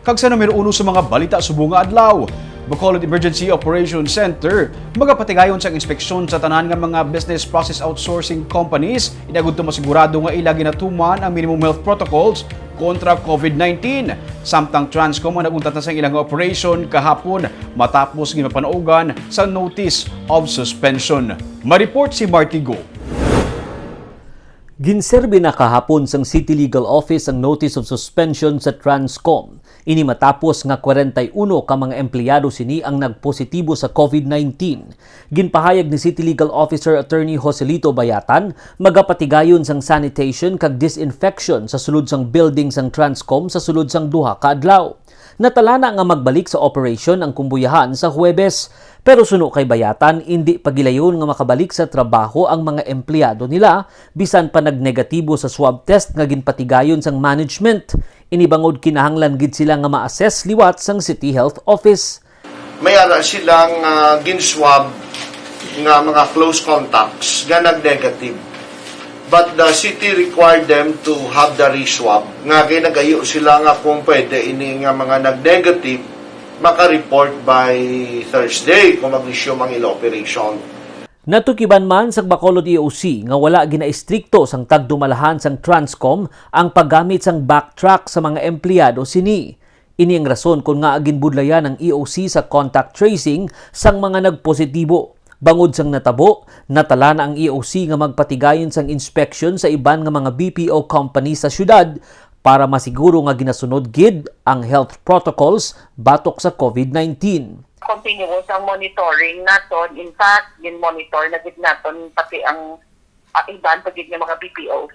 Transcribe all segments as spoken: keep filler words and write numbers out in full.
Kag sa numero uno sa mga balita subong nga adlaw, Bacolod Emergency Operations Center magapatigayon sang inspeksyon sa tanan nga mga business process outsourcing companies, inagud to masigurado nga ila ginatuman ang minimum health protocols kontra COVID nineteen. Samtang Transcom ang nag-untat na sang ilang operation kahapon matapos ginapanaugan sa notice of suspension. Ma-report si Marky Go. Ginserbi na kahapon sang City Legal Office ang notice of suspension sa Transcom. Ini matapos nga kwarenta y uno ka mga empleyado sini ang nagpositibo sa COVID nineteen. Ginpahayag ni City Legal Officer Attorney Joselito Bayatan, magapatigayon sang sanitation kag disinfection sa sulod sang building sang Transcom sa sulod sang duha ka adlaw. Natalana nga magbalik sa operasyon ang kumbuyahan sa Huwebes, pero suno kay Bayatan, indi pa gilayon nga makabalik sa trabaho ang mga empleyado nila bisan pa nagnegatibo sa swab test nga ginpatigayon sang management. Ini bangod kinahanglan gid sila nga ma-assess liwat sang City Health Office. May ara silang, ah, gin-swab nga mga close contacts nga nag-negative. But the city required them to have the re-swab. Nga kay nagayo sila nga kung pwede ini nga mga nag-negative, maka-report by Thursday kung mag-resume ang ila operation. Natukiban man sang Bacolod E O C nga wala ginaistrikto sang tagdumalahan sang Transcom ang paggamit sang backtrack sa mga empleyado sini. Ini ang rason kon ngaa ginbudlayan ang E O C sa contact tracing sang mga nagpositibo. Bangod sang natabo, natalana ang E O C nga magpatigayon sang inspeksyon sa iban nga mga B P O company sa siyudad para masiguro nga ginasunod gid ang health protocols batok sa COVID nineteen. Continuous ang monitoring naton. In fact, gin-monitor na gid naton pati ang, ah, iban pa gid nga mga B P O.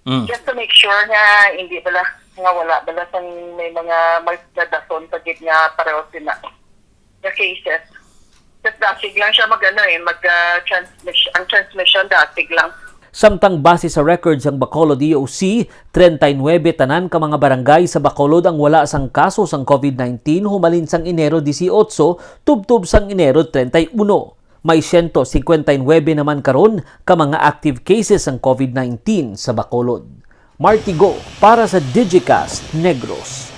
Mm. Just to make sure nga hindi bala, nga wala bala sang may mga may nadason pa gid nga pareho sina nga cases. Just dasig lang siya mag, ano, eh, mag, ah, transmission, ang transmission dasig lang. Samtang base sa record sang Bacolod E O C, treinta y nuebe tanan ka mga barangay sa Bacolod ang wala sang kaso sang COVID nineteen humalin sang Enero dieciocho tubtob sang Enero treinta y uno. May siyento singkwenta y nuebe naman karon ka mga active cases sang COVID nineteen sa Bacolod. Martigo para sa Digicast Negros.